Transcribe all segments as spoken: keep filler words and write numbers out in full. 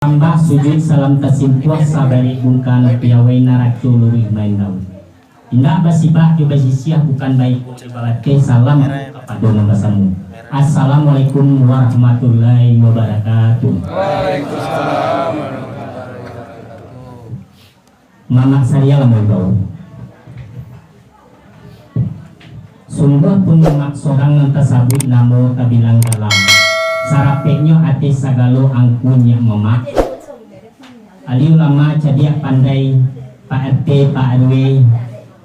Sambah sujuik salam tasimpuah, sabalik bungka nan piawai, naraco luruih main daun. Indak basibak jo basisiah, bukan baiko jo babateh, salam kapado nan basamo. Assalamualaikum warahmatullahi wabarakatuh. Waalaikumsalam warahmatullahi wabarakatuh. Mamak Sariah lah mambao. Sungguah pun mamak sorang nan tasabuik namo tabilang dalam, sarapeknyo ateh sagalo angku nyiak mamak. Ahli ulama, cadiak pandai, Pak R T, Pak R W,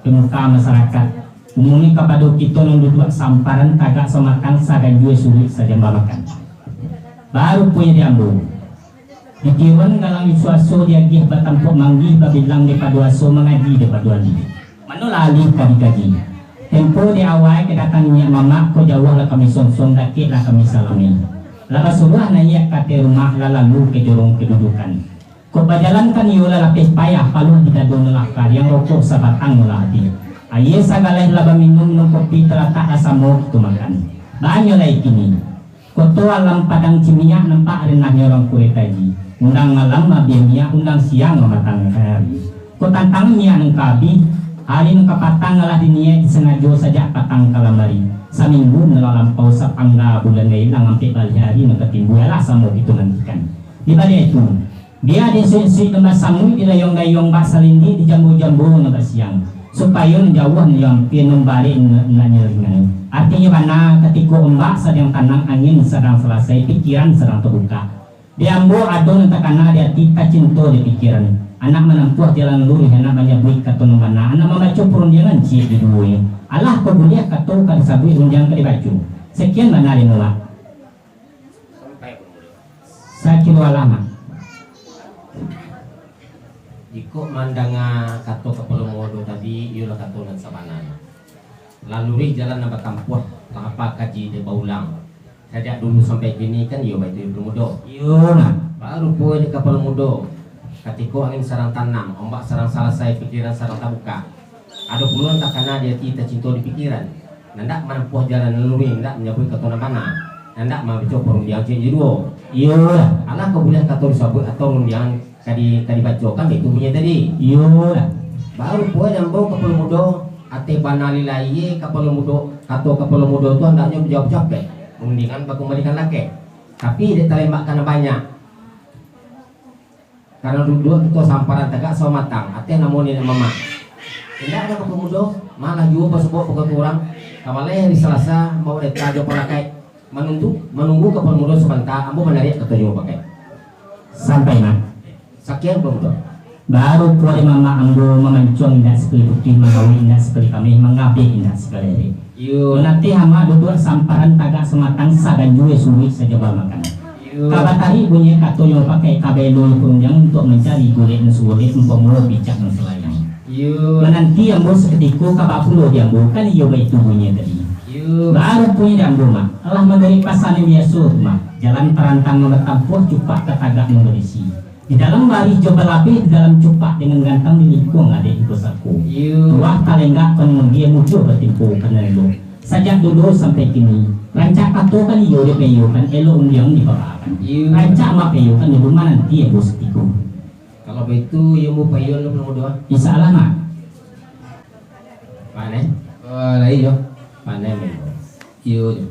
pemuka masarakat. Umuahnyo kapado kito nan duduak samparan tagak samatang, saganjua suruik sajamba makan. Baru punyo di ambo. Di tiruan galang isuaso diagiah batampuak manggih, babilang dipado aso, mangaji dipado alih. Manolah alih ka dikaji. Tempo di awai kadatang nyiak mamak ko, jauah lah kami sonsong, dakek lah kami salami. Lah basuruah naiak ka ateh rumah, lah lalu ka jorong kadudukan. Kok bajalan kan iyo lah lapeh payah, paluah di dado nan lah kariang, rokok sabatang nan lah abih. Aia sagaleh lah baminum, nan kopi talatak lah samo kito makan. Banyak lai kini. Koto alam Padang Cimiak, nampak renahnyo urang kureh taji. Undang malam mabiah minyak, undang siang mamatangkan ari. Kok tantang minyak nan ka abih, ari nan ka patang alah diniaik disangajo sajak patang kalamari. Saminggu nan lah lampau, sapangga bulan lah ilang, ampek baleh ari nan ka timbua, alah samo kito nantikan. Di baliak itu, bia di suik-suik nan basanguik, di dayuang-dayuang bak salindiak, di jambu-jambu nan basiang, supayo nan jauah nan ampia, nan barek nan, nan ringan. Artinyo bana, katiko ombak sadang tanang, angin sadang salasai, pikiran sadang tabukak. Di ambo ado nan takana di ati, tacinto di pikiran. Anak manampuah jalan luruih, anak manyabuik kato nan bana, anak mambaco parundiangan ciek di duonyo. Alah kok buliah kato ka disabuik, rundiang ka dibaco. Sakian bana di mulah. Sakiro alah, Mak. Jikok mandanga kato kapalo mudo tadi, iyolah kato nan sabananyo. Lah luruih jalan nan batampuah, lah hapa kaji dek baulang. Sajak dulu sampai kini kan iyo baitu, iyo kapalo mudo. Iyo, Mak. Baru pulo dek kapalo mudo, katiko angin sadang tanang, ombak sadang salasai, pikiran sadang tabukak. Ado pulo nan takana di ati, tacinto di pikiran. Nan dak manampuah jalan nan luruih, nan dak manyabuik kato nan bana, nan dak mambaco parundiangan ciek jo duo. Iyolah. Alah kok buliah kato disabuik atau rundiangan ka di, ka dibacokan, baitu bunyi tadi. Iyolah. Baru pulo di ambo kapalo mudo, ateh bana lilaie kapalo mudo, kato kapalo mudo tu andaknyo dijawab capek. Rundiangan bakumbalikan lakek. Tapi dek talembak ka nan banyak. Karano duduak kito samparan tagak samatang, ateh namo niniak mamak. Indak ado kapalo mudo, malah juo basubauk pokok urang, ka balai hari Salasa, mambawa data jo palakaik, manunggu, manunggu kapalo mudo sabanta, ambo manariak katonyo bakai. Sampai, Mak. Sakian kapalo mudo. Baru pulo dek mamak ambo mamancuang indak sakali putih, manggawik indak sakali kameh, mangabek indak sakali arek. Iyo. Manateh amak duduak samparan tagak samatang, saganjua suruik sajamba makan. Iyo. Ka batarik bunyi katonyo pakai, ka baelo parundiang untuak mancari gulek nan sagulek, umpamo picak nan salayang. Iyo. Mananti ambo sakutiko, ka bapulo di ambo, kan iyo baitu bunyi tadi. Iyo. Baru punyo di ambo, Mak. Alah manuruik pasan nan biaso tu, Mak. Jalan parantang nan batampuah, cupak ka tagak nan barisi. Di dalam barih jo balabeh, di dalam cupak dengan gantang, di lingkuang adek jo sako. Iyo. Tuah talenggak ka nan mudia, mujo batimpo ka nan elok. Sajak dulu sampai kini, rancak kato kan iyo dipaiyokan, elok rundiang dipabaakan. Iyo. Rancak mak paiyokan dulu, mananti ambo sakutiko. Kalau baitu, iyo ambo paiyoan dulu, Mak. Insya Allah, Mak. Paneh? Ah, lai jo. Paneh, Mak. Iyo jo.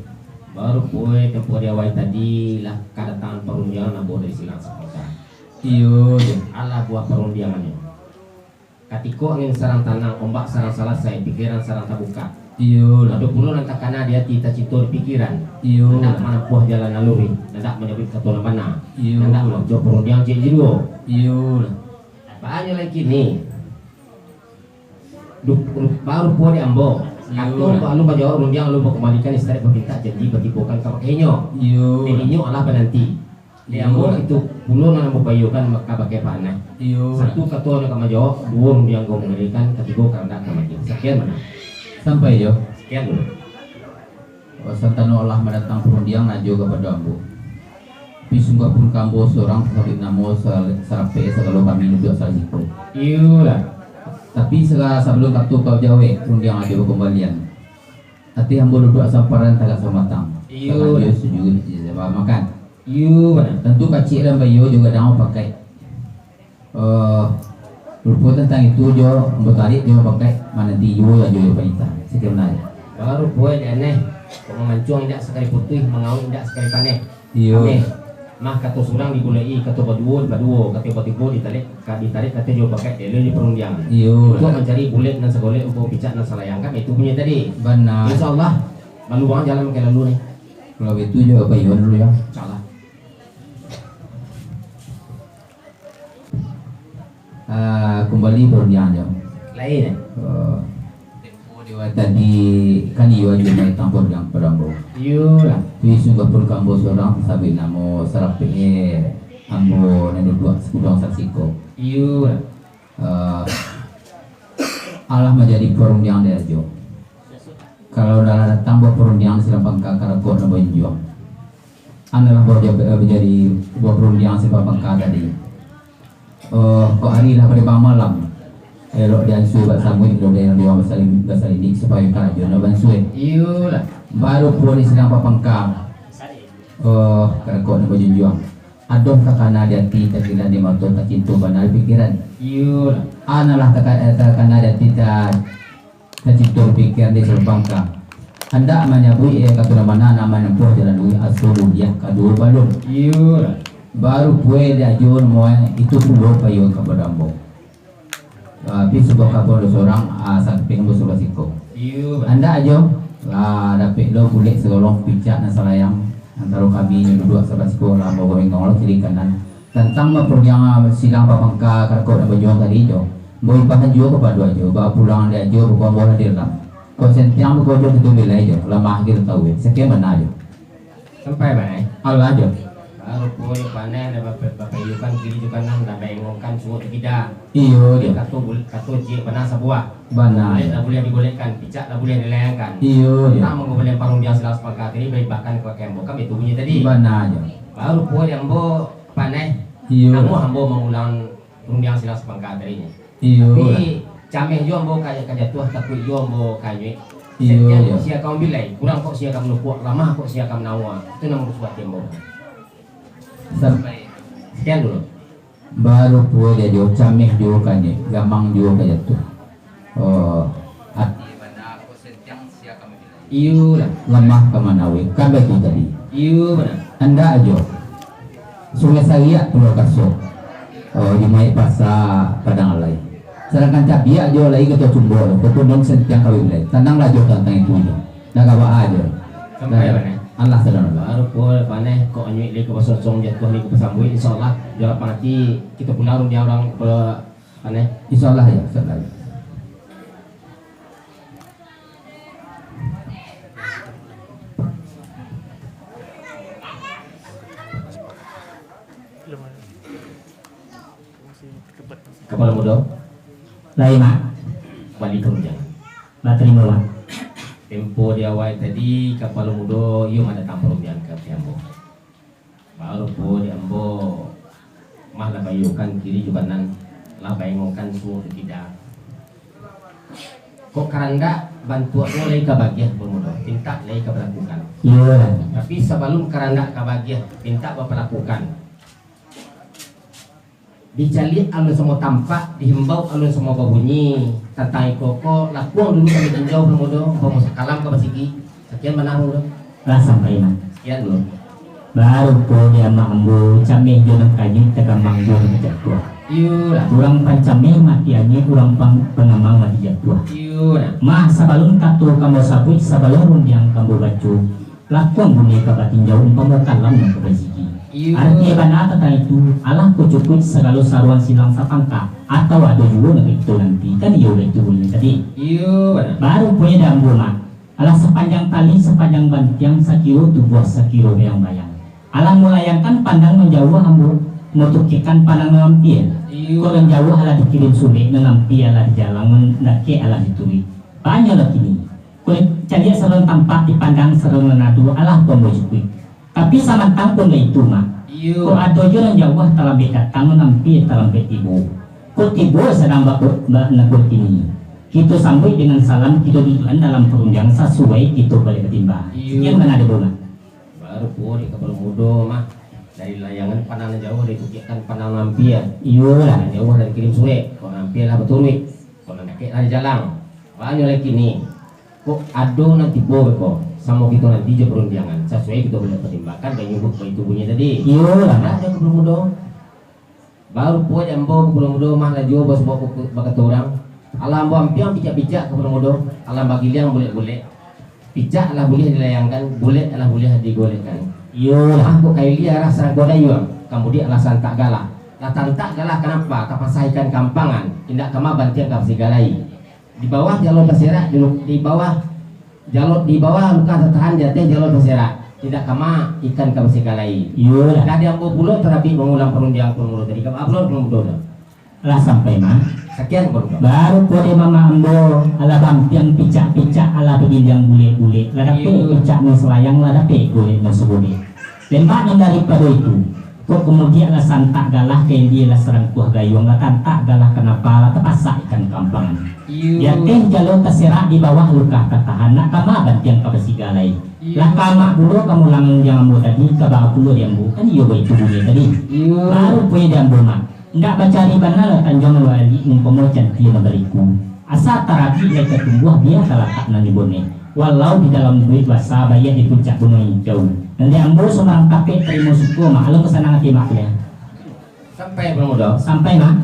Baru pulo tempo di awai tadi lah kadatangan parundiangan ambo dari Silang Sapangka. Iyo jo. Alah buah parundiangannyo. Katiko angin sadang tanang, ombak sadang salasai, pikiran sadang tabukak. Iyo lah. Ado pulo nan takana di ati, tacinto di pikiran. Iyo lah. Nan dak manampuah jalan nan luruih, nan dak manyabuik kato nan bana. Iyo lah. Nan dak mambaco parundiangan ciek jo duo. Iyo lah. Banyak lai kini. Du-, ru-, baru pulo di ambo. Iyo. Kato lah. Kok alun bajawab rundiang, alun bakumbalikan, istarik bapintak janji, batibokan ka bakainyo. Iyo. Dek inyo alah bananti. Dek ambo, iyo lah. Itu pulo nan ambo paiyokan ka bakai paneh. Iyo lah. Satu kato nan ka manjawab, duo rundiang ka mangalikan, katigo kahandak ka maju. Sakian bana. Sampai jo. Sakian dulu. Bahwasan tano alah mandatang parundiang, najo kapado ambo. Tapi sungguah pun ka ambo sorang, sasabuik namo, sa-, sarapek sagalo kami duduak salasiko. Iyolah. Tapi saga-, sabalun kato ka jawek, rundiang najo bakumbalian. Ateh ambo duduak samparan tagak samatang. Iyolah. Saganjua sujuik sajamba makan. Iyo, bana. Tantu kacik lah bayo jo gadang pakai. Eh, rupo tantang itu jo, ambo tarik jo pakai, mananti iyo lah jo, jo panitah. Sekian lah. Baru puai di aneh, kok mamancuang indak sakali putuih, mangauik indak sakali paneh. Iyo. Aneh. Mah kato surang dibulek-i, kato baduo dipaduo, kato batigo ditarik, ka-, ditarik kato jo pakai, elok di parundiangan. Iyo. Untuak mancari bulek nan sagolek, umpamo picak nan salayang, kan itu bunyi tadi. Bana. Insya Allah, lalu urang jalan makai lalu ni. Kalau itu jo, Abah Iwan dulu ya. Insya Allah. Ah, kumbali parundiangan jo. Lain, eh? Oh. Tempo di awal tadi, kan iyo ajo maitang parundiangan kapado ambo. Iyo lah. Tapi sungguah pun ka ambo surang, sabuik namo sarapek, eh, ambo nan duduak sagudang sasiko. Iyo lah. Eh, alah manjadi parundiangan di ajo. Kalau lah datang buah parundiangan silang pangka karakok nan bajunjuang. Analah buah jab-, eh, jadi buah parundiangan silang pangka tadi. Eh, kok ari lah pado malam. Elok diansua bak samuik, elok diansua basalin-, basalidik, supayo karajo nak bansua. Iyolah. Baru pulo di silang pangka. Eh, karakok nan bajunjuang. Adoh takana di ati, takilan di mato, tacinto bana di pikiran. Iyolah. Analah taka-, eh, takana di ati, ta-, Tacinto pikiran di silang pangka. Handak manyabuik, eh, kato nan bana, nak manempuah jalan duo, aso buliah kaduo balun. Iyolah. Baru puai di ajo namuah itu pulo payo kapado ambo. Ah, tapi sudah kapado surang, ah, sampai ambo sudah siko. Iyo, bana. Handak ajo, lah dapek lo bulek sagolong picak nan salayang antaro kami nan duduak sabalah siko, lah ambo bengong lo kiri kanan. Tantang maparundiang silang pangka karakok nan bajunjuang tadi jo, ambo imbauan juo kapado ajo, baa pulang di ajo, bakumbau lah di dalam. Kok sentiang bakojo kito bilai jo, lamah kito tahu, eh. Sakian bana jo. Sampai bana, eh? Alah jo. Baru pulo paneh lah bapa-, bapaiyokan kiri jo kanan, lah baengongkan suok jo kida. Iyo jo. Kato bul-, kato ciek bana sabuah. Bana. Bulek lah buliah digolekkan, picak lah buliah dilayangkan. Iyo jo. Tantang mangguliang parundiang silang sapangka tadi, baibahkan ka ambo, kan itu bunyi tadi. Bana jo. Baru pulo di ambo paneh, iyo, namuah ambo mangulang rundiang silang sapangka tadi nyo. Iyo. Tapi cameh juo ambo ka, ka jatuah, takuik juo ambo ka anyuik. Iyo, setiap iyo. Kok sia ka mambilai, kurang kok sia ka manukuak, lamah kok sia ka manawa. Itu nan marusuah ati ambo. Sampai. Sekian dulu. Baru pulo di ajo, cameh juo ka anyuik, gamang juo ka jatuah. Oh, ati bana ko sentiang sia ka mamilai. Iyo lah. Lamah ka manawi, kan baitu tadi. Iyo bana. Andak ajo. Sungai Sariak Pulau Kaso. Oh, di Maik Pasa Padang Alai. Sadangkan cabiak jo lai kato cumbok tu, kok pun sentiang ka mamilai. Tanang lah jo tantang itu jo. Dah ka baa jo. Sampai bana. Alah sadang. Baru pulo paneh, kok anyuik lai ka basosong, jatuah lai ka basambuik, insyaallah. Jo lapang ati, kito pulang rundiang urang ka Paneh. Insyaallah ya, insyaallah. Kapalo Mudo. Lai, Mak. Baliak rundiang. Batarimo, Mak. Tempo di awal tadi, Kapalo Mudo iyo mandatang parundiang ka ambo. Baru pulo di ambo, mah lah baiyokan kiri jo kanan, lah baengongkan suok jo kida. Kok karandak bantuaknyo lai ka bagiah Kapalo Mudo, pintak lai ka balakukan. Iyo. Tapi sabalun karandak ka bagiah, pintak bapalakukan. Dicaliak alun samo tampak, dihimbau alun samo babunyi. Tantang iko ko, lakuang dulu kami tinjau Kapalo Mudo, umpamo sakalam ka basigi. Sakian bana, Kapalo Mudo. Lah sampai, Mak. Sakian dulu. Baru pulo di amak ambo, cameh jo nan kanyuik, tagamang jo nan kajatuah. Iyolah. Urang pancameh mati anyuik, urang pang-, pangamang mati jatuah. Iyolah. Mah, sabalun kato ka ambo sabuik, sabalun rundiang ka ambo baco, lakuang bunyi ka batinjau, umpamo kalam nan ka basigi. Iyo. Arati bana tantang itu, alah ko cukuik sagalo saruan silang sapangka, atau ado juo nan ka kito nantikan, iyo baitu bunyi tadi. Iyo, bana. Baru punyo di ambo, Mak. Alah sapanjang tali, sapanjang bantiang, sakiro tubuah, sakiro bayang-bayang. Alah malayangkan pandang nan jauah ambo, matukikan pandang nan ampia. Iyo. Kok nan jauah alah dikirim surek, nan ampia alah dijalang, nan dakek alah dituruik. Banyak lah kini. Kulik caliak saruan tampak, dipandang saruan nan ado, alah pun bacukuik. Tapi samantang pun baitu, Mak. Iyo. Kok ado jo nan jauah talambek datang, nan ampia talambek tibo. Kok tibo sadang ba-, ba-, nakur kini. Kito sambuik dengan salam, kito duduakan dalam parundiangan sasuai kito baliak batimbang. Iyo. Sakian bana dek ambo, Mak. Baru pulo dek Kapalo Mudo, Mak. Dari layangan pandang nan jauah, dari bukik kan pandang nan ampia. Iyolah. Nan jauah dari kirim surek, kok nan ampia lah baturuik, kok nan dakek lah dijalang. Banyak lagi ni. Kok ado nan tibo beko, samo kito nanti jo parundiangan, sasuai kito buliah patimbangkan, bai nyuruik baitu bunyi tadi. Iyolah. Ndak ado Kepala Mudo. Baru pulo dek ambo Kepala Mudo mah lah juo bos bakato urang. Alah ambo ampiang picak-picak Kepala Mudo, alah bagiliang bulek-bulek. Picak alah buliah dilayangkan, bulek alah buliah digolekkan. Iyolah. Mah kok kaili arah sarangkuah dayuang, kamudiak alah santak galah. Lah tantak galah kanapa, tapasah ikan kampangan, indak kama bantiang ka basigalai. Di bawah jalo taserak, di, di bawah jalo, di bawah luka tatahan, di ateh jalo taserak, indak kama ikan ka basigalai. Iyolah. Lah di ambo pulo tarabik mangulang parundiangan Kepala Mudo tadi, ka baa pulo Kepala Mudo tu? Lah sampai, Mak. Sakian, Kepala Mudo. Baru pulo dek mamak ambo, alah bampiang picak-picak, alah bagiliang bulek-bulek, lah dapek Iyo. picak nan salayang, lah dapek golek nan sagolek. Lembak nan daripado itu, kok kamudiak lah santak galah, kaili lah sarangkuah dayuang, lah tantak galah kanapa, lah tapasak ikan kampangan. Iyo. Di ateh jalo taserak, di bawah luka tatahan, nak kama bantiang ka basigalai. Iyo. Lah kama pulo ka mulang dek ambo tadi, ka baa pulo dek ambo, kan iyo baitu bunyi tadi. Iyo. Baru punyo dek ambo, Mak. Indak bacari bana lah tanjuang baliak, umpamo cantia nan baliku. Asa tarabik lai ka tumbuah, bia talatak nan di boneh. Walau di dalam buik basa, baiak di puncak gunuang ijau. Nan dek ambo sumbarang tapek tarimo suko, Mak. Alun ka sanang ati, Mak, kuliah. Sampai Kepala Mudo. Sampai, Mak.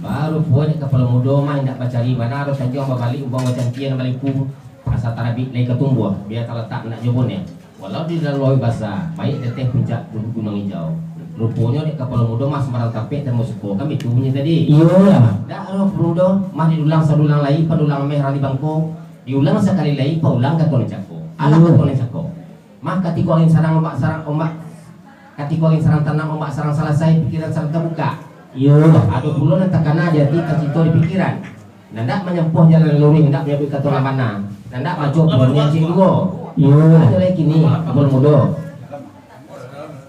Baru pulo dek Kepala Mudo mah, indak bacari bana doh tanjuang babaliak, umpamo cantia nan baliku. Asa tarabik lai ka tumbuah, bia talatak nan di boneh. Walau di dalam buik basa, baiak di ateh puncak gun-, gunuang ijau. Ruponyo dek Kepala Mudo mah sumbarang tapek tarimo suko, kan baitu bunyi tadi. Iyolah, Mak. Ndak ado Kepala Mudo, mah diulang sadulang lai, padulang ameh rang di bangko, diulang sakali lai, paulang kato nan cako. Alah Iyo. kato nan cako. Mah katiko angin sarang, ombak sarang, ombak, katiko angin sarang tanang, ombak sarang salasai, pikiran sarang tabuka. Iyolah. Ado pulo nan takana di ati, tacito di pikiran. Nan dak manyampuah jalan nan luruih, nan dak manyabuik kato nan bana, nan dak maco pulo nan cek duo. Iyo. Ado lai kini, Kepala Mudo.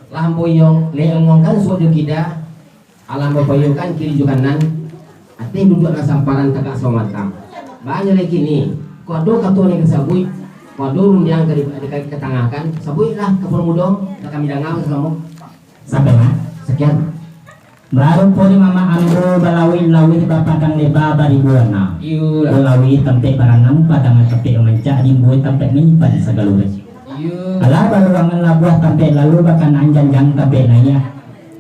Lah ambo iyo, lah ongongkan suok jo kida, alah ambo paiyokan kiri jo kanan, ateh duduak lah samparan tagak samatang. Banyak lai kini, kok ado kato nan ka disabuik, kok ado rundiang ka di-, ka di-, katangahkan, sabuiklah Kepala Mudo, lah kami danga samo-samo. Sampai, Mak. Sakian. Baru pulo dek mamak ambo balauik-lauik bapadang leba baribu warna. Iyo. Balauik tampek baranam, padang tampek mamancak, rimbo tampek manyimpan sagalo rajo. Iyo. Alah baluangan labuah tampek lalu, bakanaan janjang tampek naiak.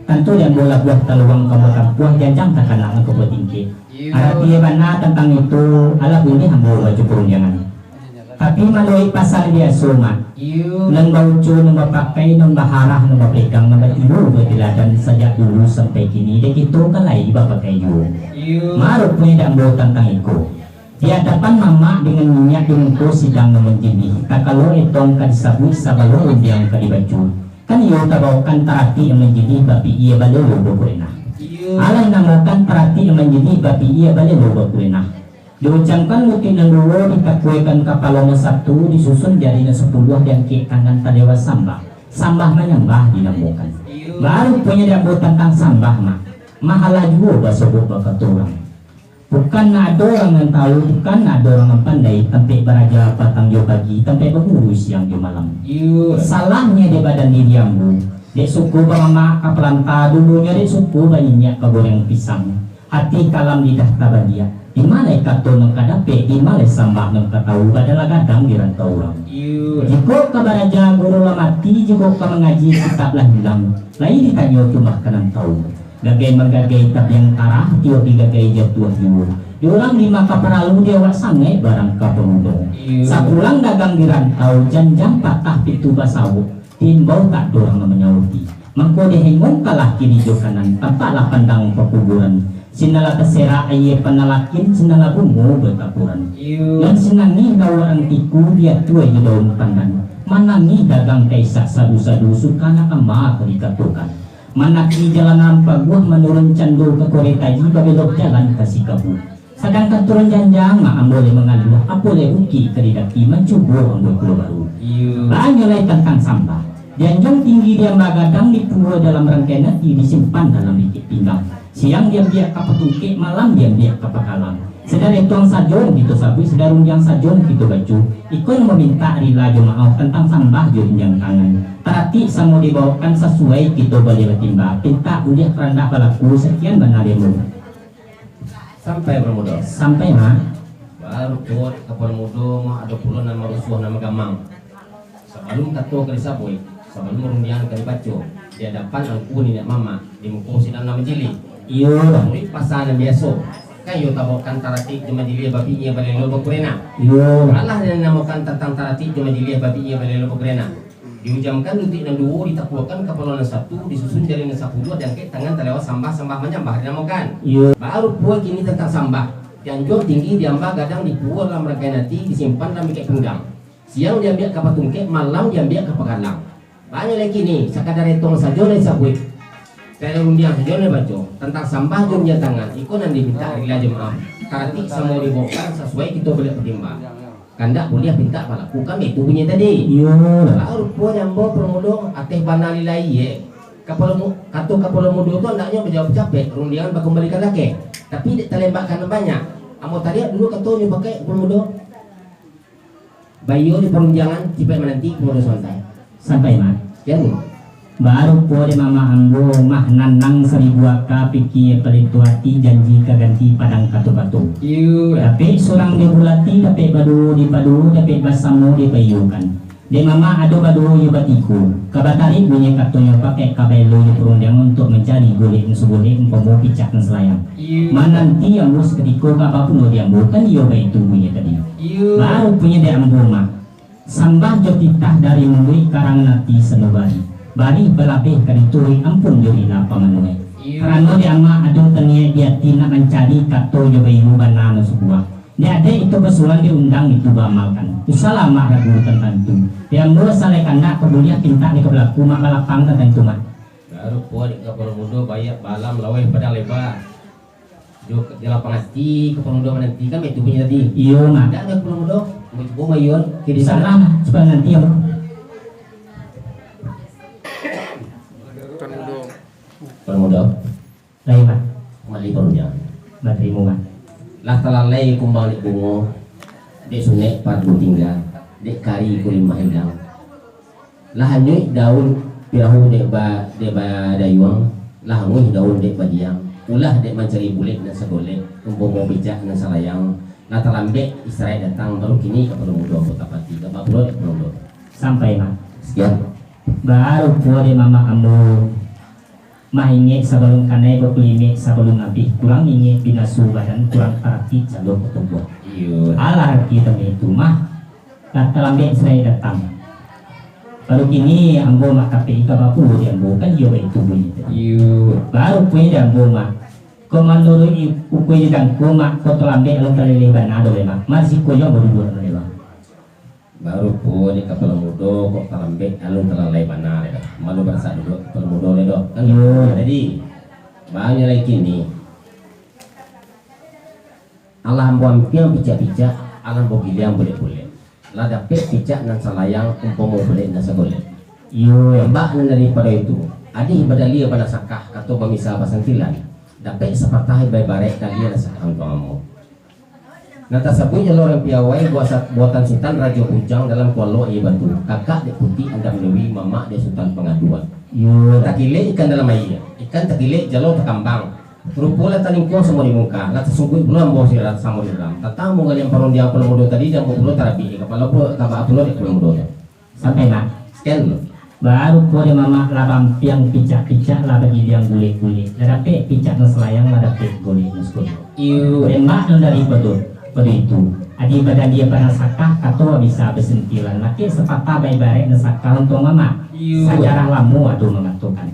Tantu dek ambo labuah taluang ka ambo tampuah, janjang takanak nan ka ambo tingkek. Iyo. Arati bana tantang itu, alah buliah ambo baco parundiangan. Tapi manuruik pasa biaso, Mak. Iyo. Nan bauco, nan bapakai, nan baharah, nan bapegang, nan batiru, batiladan sajak dulu sampai kini, dek kito kan lai bapakai juo. Iyo. Maruponyo dek ambo tantang iko. Di adapan mamak dengan niniak di muko sidang nan manjilih, takalo etong ka disabuik sabalun rundiang ka dibaco. Kan iyo tabaokan taratik nan manjilih bapikia balelo bakurenah. Iyo. Alah namokan taratik nan manjilih bapikia balelo bakurenah. Diucamkan lutuik nan duo, ditakuikan kapalo nan satu, disusun jari nan sapuluah, diangkekkan nan tadewa sambah. Sambah manyambah dinamokan. Iyo. Baru punyo dek ambo tantang sambah, Mak. Mahalah juo basobok bakato urang. Bukan ndak ado urang nan tahu, bukan ndak ado urang nan pandai, tampek baraja patang jo pagi, tampek baguru siang jo malam. Iyo. Salahnyo dek badan diri ambo, dek suko bamamak ka palanta, dulunyo dek suko banyinyiak ka goreng pisang. Ati kalam lidah tabaliak, di ma lai kato nan ka dapek, di ma lai sambah nan ka tahu, badan lah gadang di rantau urang. Iyo. Jikok ka baraja guru lah mati, jikok ka mangaji kitab lah ilang, lai ditanyo tu mah ka nan tahu. Gagai manggagai tabiang tarah, tiok digagai jatuah juo. Di urang di ma ka paralu, di awak sangaik barang ka pamudo. Iyo. Sapulang dagang di rantau, janjang patah pintu basawok, diimbau tak ado urang nan manyauti. Mangko dihengongkanlah kiri jo kanan, tampaklah pandang pakuburan. Sinan lah taserak aia panalakin, sinan lah bungo batapuran. Iyo. Nan sinangih lah urang tiku, diatua jo daun pandan. Manangih dagang ka isak sadu-sadu, suka nak ama ka dikatokan. Manaki jalan nan paguah, manurun cando ka Koretaji, babelok jalan ka Sikabu. Sadangkan turun janjang, mak ambo lai mangaluah, apo lai bukik ka didaki, mancubo ambo pulo baru. Iyo. Banyak lai tantang sambah. Dianjuang tinggi, diamba gadang, dipulua dalam rangkaian ati, disimpan dalam bikik pinggang. Siang diambiak ka patungkek, malam diambiak ka pakalang. Sadang retuang sajo nan kito sabuik, sadang rundiang sajo nan kito baco. Iko nan mamintak rila jo maoh, tantang sambah jo pinjam tangan. Taratik samo dibaokan, sasuai kito buliah batimba. Pintak buliah, karandak balaku, sakian bana demo. Sampai, Baramudo? Sampai, Mak. Baru puo dek Kapalo Mudo, mah ado pulo nan marusuah, nan magamang. Sabalum kato ka disabuik, sabalum rundiang ka dibaco, di adapan angku niniak mamak, di muko sidang nan majilih. Iyo. Taruih pasa nan biaso, kan iyo tabaokan taratik jo majilih, bapikia balelo bakurena. Iyo. Alah nan dinamokan tantang taratik jo majilih, bapikia balelo bakurena. Diujamkan lutuik nan duo, ditakuakan kapalo nan satu, disusun jari nan sapuluah, diangkek tangan talewat sambah, sambah manyambah dinamokan. Iyo. Baru puo kini tantang sambah, dianjuang tinggi, diamba gadang, di puo dalam rangkaian ati, disimpan dalam ikek pinggang. Siang diambiak ka patungkek, malam diambiak ka pakalang. Banyak lai kini, sakadar etong sajo nan disabuik. Kaya rundiang sajo nan dibaco. Tantang sambah jo pinjam tangan, iko nan dipintak rila jo maoh. Taratik samo dibaokan, sasuai kito buliah batimba. Kandak buliah pintak balaku, kan baitu bunyi tadi. Iyo. Baru puo dek ambo Kapalo Mudo, ateh bana lai, ye. Kapalo mu-, kato Kapalo Mudo tu andaknyo bajawab capek, rundiangan bakumbalikan lakeh. Tapi dek talembakkan nan banyak, ambo tariak dulu katonyo pakai Kapalo Mudo. Baiyo di parundiangan, cipaik mananti, Kapalo Mudo sabantai. Sampai, Mak. Kian. Baru puo dek mamak ambo, mah nanang saribu aka, pikia palito ati, janji ka ganti padang kato-kato. Iyo. Dapek surang dibulati, dapek baduo dipadu, dapek basamo dipaiyokan. Dek mamak ado baduo iyo batigo, ka batarik bunyi katonyo, pakai ka baelo iyo parundiangan untuak mancari golek nan sagolek, umpamo picak nan salayang. Iyo. Mananti ambo sakutiko, ka bapulo dek ambo, kan iyo baitu bunyi tadi. Iyo. Baru punyo dek ambo, Mak. Sambah jo titah dari muluik, karangan ati sanubari. Barih balabeh ka dituruik, ampun jo rila pamanuah. Iyo. Karano dek amak ado taniaik di ati, nak mancari kato jo baiyo bana nan sabuah. Dek adek itu basuruan, dek undang itu baamalkan. Usahlah amak ragu tantang itu. Dek ambo salai kandak, ka buliah pintak dek ka balaku, Mak, balapang tantang itu, Mak. Baru puo dek Kapalo Mudo, baiak balam laweh padang leba. Jo, jo lapang ati, Kapalo Mudo mananti, kan baitu bunyi tadi. Iyo, Mak. Indak dek Kapalo Mudo, ambo cubo mayuan. Jadi salah, Mak. Cubo nanti, Mak. Kapalo Mudo. Kapalo Mudo. Lai, Mak. Mali parundiangan. Batarimo, Mak. Lah talalai kumbang dek bungo, dek sunek pardu tingga, dek kari kulimah ilang. Lah anyuik daun pirahu dek ba-, dek badayuang, lah anguih daun dek badiang, ulah dek mancari bulek nan sagolek, umpamo picak nan salayang, lah talambek Israel datang, baru kini Kapalo Mudo ambo tapati, ka bapulo dek Kapalo Mudo. Sampai, Mak. Sakian. Baru puo dek mamak ambo. Mah ingek sabalun kanai, bakulimek sabalun abih, kurang ingek binaso badan, kurang taratik calo ka tubuah. Iyo. Alah arati tantang itu, Mah. Lah talambek Israel datang. Baru kini ambo, Mak, tapek ka bapulo dek ambo, kan iyo baitu bunyi tadi. Iyo. Baru punyo dek ambo, Mak. Ko manuruik i-, ukua jangko, Mak, ko talambek alun taleleh bana doh, Mak. Mari siko jo ambo duduak, Mak. Baru puo dek Kapalo Mudo, kok talambek alun talalai bana lai doh. Malu barasak duduak Kapalo Mudo lai doh. Kan gitu. Iyo. Jadi, banyak lai kini. Alah ambo ampiang picak-picak, alah ambo giliang bulek-bulek. Lah dapek picak nan salayang, umpamo bulek nan sagolek. Iyo. Tambah nan daripado itu, adih badalia banasakah, kato bamisa basantilan. Dapek sapatah baibarek dalia nan sakah untuang ambo. Nan tasabuik jalo urang piawai, buasa-, buatan Sutan Rajo Bujang dalam kualo aia batu, kakak dek Puti Andam Dewi, mamak dek Sutan Pangaduan. Iyo. Takilek ikan dalam aia, ikan takilek jalo takambang. Rupo lah talingkuang samo di muka, lah tasungkuik pulo ambo sira-, samo di dalam. Tantang ambo galiang parundiang Kapalo Mudo tadi, dek ambo pulo tarabik, kapalo pulo, kaba pulo dek Kapalo Mudo tu. Sampai, Mak. Sakian dulu. Baru puo dek mamak lah bampiang picak-picak, lah bagiliang bulek-bulek. Lah dapek picak nan salayang, lah dapek golek nan sagolek. Iyo. Dek Mak nan daripado, pado itu. Adih badalia banasakah, kato bisa basantilan. Lakek sapatah baibarek nan sakah untuang mamak. Iyo. Sajarah lamo ado mangatokan.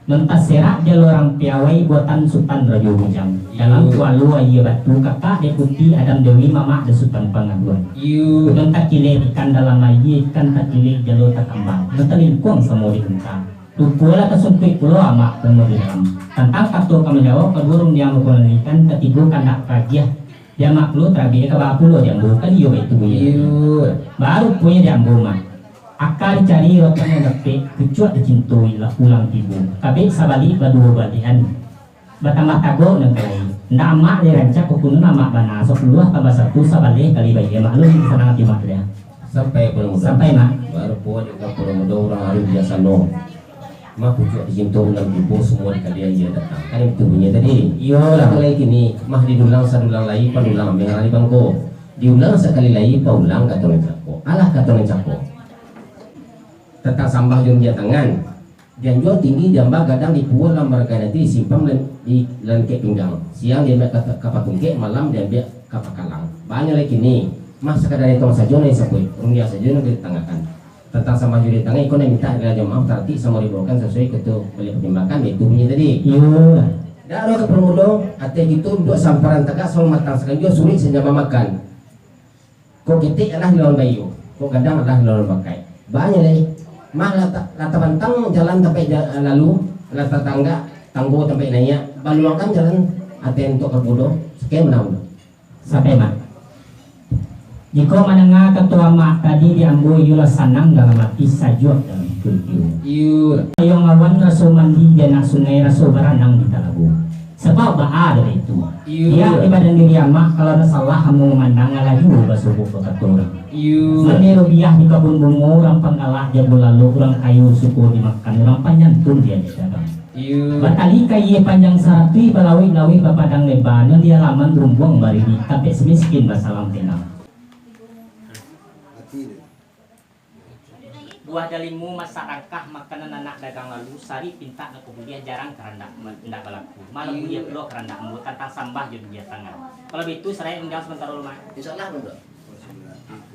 Nan taserak jalo urang piawai buatan Sutan Rajo Bujang. Iyo. Dalam kualo aia batu, kakak dek Puti Andam Dewi, mamak dek Sutan Pangaduan. Iyo. Nan takilek ikan dalam aia, ikan takilek jalo takambang. Nan talingkuang samo di muka. Rupo lah tasungkuik pulo amak samo di dalam. Tantang kato ka manjawab, kaduo rundiang bakumbalikan, katigo kandak ka agiah. Dek amak pulo tarabik, kaba pulo dek ambo, kan iyo baitu bunyi. Iyo. Baru punyo dek ambo, Mak. Aka dicari rotan nan dapek, kucuak dicinto ilah pulang tibo. Kabek sabalik baduo baliakan. Batambah tagok nan ka lai. Ndak amak je rancak, kok kunun amak bana, sok puluah tambah satu sabaleh kali bayia, maklum di sanang ati mak tu dia. Sampai Pulau Mudo. Sampai, Mak. Baru puan di Pulau Mudo urang aruih biasano. Mah pucuak dicinto ulam tibo, samua dikalian iyo datang. Kan itu bunyi tadi. Iyolah. Itu lai kini, mah didulang sadulang lai, padulang merah di bangko. Diulang sakali lai, paulang kato nan cako. Alah kato nan cako. Tantang sambah jo rumbiak tangan. Dianjuang tinggi, diamba gadang, dipuwun lah marga nanti, disimpan lan-, di langkek pinggang. Siang diambiak ka, ka patungkek, malam diambiak ka pakalang. Banyak lai kini, mah sakadar itu sajo nan disabuik, rumbiak sajo nan ditangakan. Tantang sambah jo rumbiak tangan, iko nan mintak dari jamaah taratik samo dibawakan sasuai kato baliau patimbangkan, yaitu bunyi tadi. Iyo. Dak ado ka parmudo, ateh kito duduak samparan tagak, samo matang sakanjo, suruik sanyama makan. Kok ketek alah dilawan baiyo, kok gadang alah dilawan bakaik. Banyak lai. Mah lah ta-, lah tabantang jalan tampaik ja-, lalu, lah tatanggak tanggo tampaik naiak, baluangkan jalan ateh untuak ka budo, sakian manang. Sampai, Mak. Jikok mandanga kato amak tadi di ambo, iyolah sanang dalam ati, sajuak dalam kutiyo. Iyo. Ayuang awan raso mandi di anak sungai, raso baranang di talago. Sabab baa dari itu? Iyo. Pihak di badan diri amak, kalau ndak salah ambo mamandang, alah juo basobok bakato urang. Iyo. Mandeh rubiah di kabun bungo, urang panggalak jago lalok, urang kayo suko dimakan, urang panyantun diajak dagang. Iyo. Batali kayia panjang saratuih, balawik-lawik bapadang leba, nan di alaman rumbuang bariri, tampek samiskin basalam tenang. Buah dalimu masak rangkah, makanan anak dagang lalu, sari pintak nak kubuliah, jarang karandak ma-, indak balaku. Malah buliah pulo karandak ambo, tantang sambah jo buliah tangan. Kalau baitu, saraik undang samantaro, Mak. Insyaallah, Mak.